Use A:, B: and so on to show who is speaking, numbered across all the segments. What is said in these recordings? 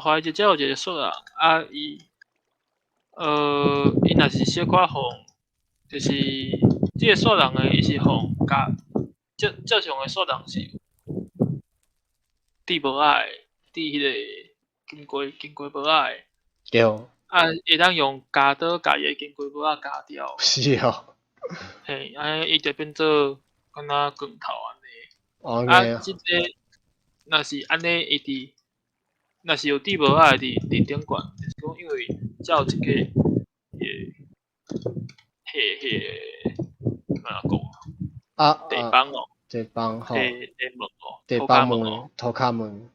A: 懷疑遮有一个雪人，啊伊，伊若是小可予，就是這个雪人的伊是予共正正常的雪人是有戴帽仔的，戴彼个金瓜金瓜帽仔的。啊，會當用鉸刀共伊的金瓜帽仔鉸掉。
B: 是哦。
A: 嘿，按呢伊就變做敢若光頭按呢。啊，這個若是按呢，伊佇若是有戴帽仔的佇佇頂懸，就是講因為才有一個彼個彼彼個按怎講地板哦，
B: 地板吼，
A: 地地門哦，
B: 地
A: 塗跤門哦，
B: 塗跤門，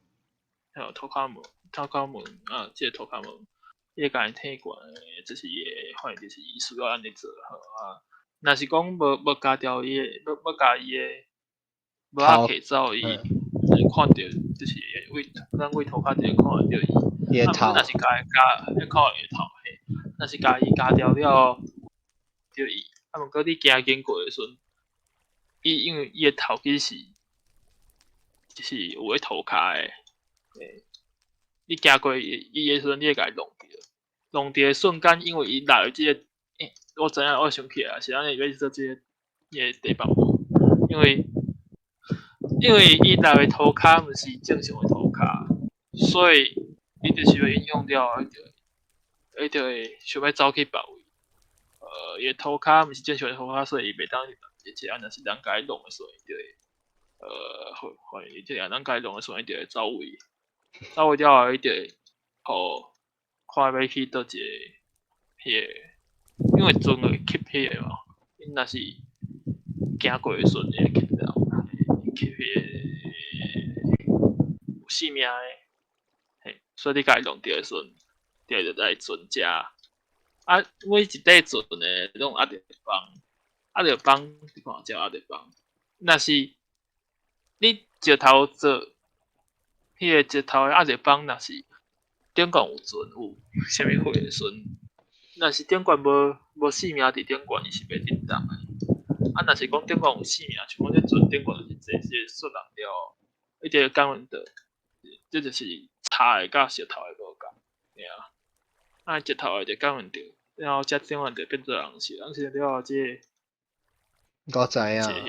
A: 嘿，塗跤門，塗跤門啊，這個塗跤門，伊會共伊退懸的，這是伊的，反正就是伊需要按呢做好啊。若是講無無鉸掉伊的，欲欲共伊的帽仔揢走，伊會看著，就是會佇咱佇塗跤就會看會著伊。
B: 伊的頭。
A: 啊，若是共伊鉸，會看伊的頭嘿。若是共伊鉸掉了，著伊。啊，毋過你行經過的時陣，伊因為伊的頭其實是，就是有咧塗跤的，嘿。你行過伊伊的時陣，你會共伊弄著，弄著的瞬間，因為伊落去這個，欸，我知影，我想起來是按呢欲做這個伊的地板門，因為因為伊落的塗跤毋是正常的塗跤，所以伊就是會影響了，伊就會想欲走去別位。伊的塗跤毋是正常的塗跤，所以伊袂當而且若是人共伊弄的時陣，伊就會會會，這個人共伊弄的時陣，伊就會走位，走位了後，伊就會予看欲去佗一個彼個，因為船會吸彼個嘛，𪜶若是行過的時陣會吸著，吸彼個有性命的，嘿，所以你共伊弄著的時陣，就來船遮。啊，每一塊船的攏壓著枋，壓著枋，你看這壓著枋。若是你石頭做彼個石頭的壓著枋，若是頂懸有船有啥物貨的時陣，若是頂懸無無性命佇頂懸，伊是袂振動的。啊，若是講頂懸有性命，像講這船頂懸就是坐這個雪人了，伊就會感覺著，這就是柴的佮石頭的無仝，爾。啊，石頭的就感覺著，然後這頂懸就變做紅色，紅色了後這個
B: 我知影。
A: 這個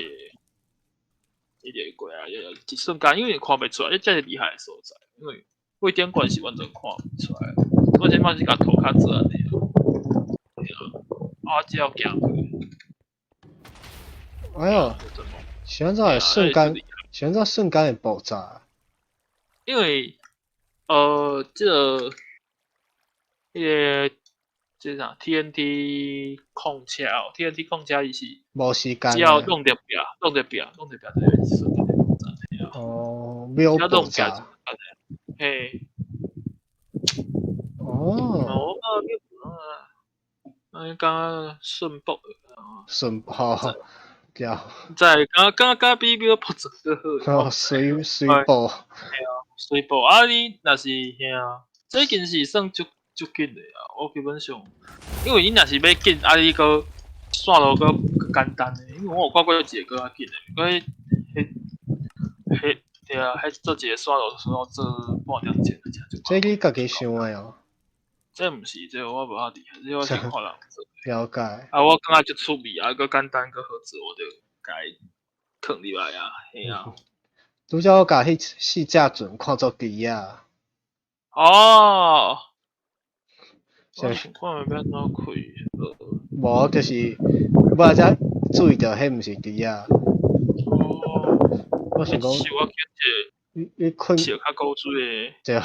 A: 伊就會過來，一瞬間，因為看袂出來，這才是厲害的所在，因為佇頂懸是完全看毋出來。我這擺是共塗跤做按呢啊，我只要行過。
B: 哎喲，是按怎會瞬間？是按怎瞬間會爆炸？
A: 因為，這個，彼個，這啥 TNT 礦車哦，TNT 礦車伊是
B: 無時間。
A: 只要弄著壁，弄著壁，弄著壁就會瞬間爆炸。
B: 哦，秒爆炸。
A: 嘿。
B: 哦。
A: 哦，啊，感覺順爆。
B: 順爆，對。
A: 在敢敢敢比秒爆炸閣好。
B: 哦，水水爆。
A: 嘿啊，水爆啊！你若是嘿啊，這其實是算足足緊的啊。我基本上，因為你若是欲緊，啊你閣線路閣較簡單的，因為我有看過一個閣較緊的，閣彼彼對啊，彼做一個線路需要做半點鐘。
B: 這你家己想的哦？
A: 這毋是，這我無遐厲害，這我是看人做。
B: 了解。
A: 啊，我感覺足趣味啊，閣簡單閣好做，我就共伊囥入來啊，嘿啊。
B: 拄則我共彼四隻船看做機仔。
A: 哦。我想看欲按怎開。
B: 無，就是我才注意著，彼毋是機仔。
A: 哦。
B: 我想講。
A: 是我揀一個
B: 你你困。
A: 小較古錐的。
B: 對。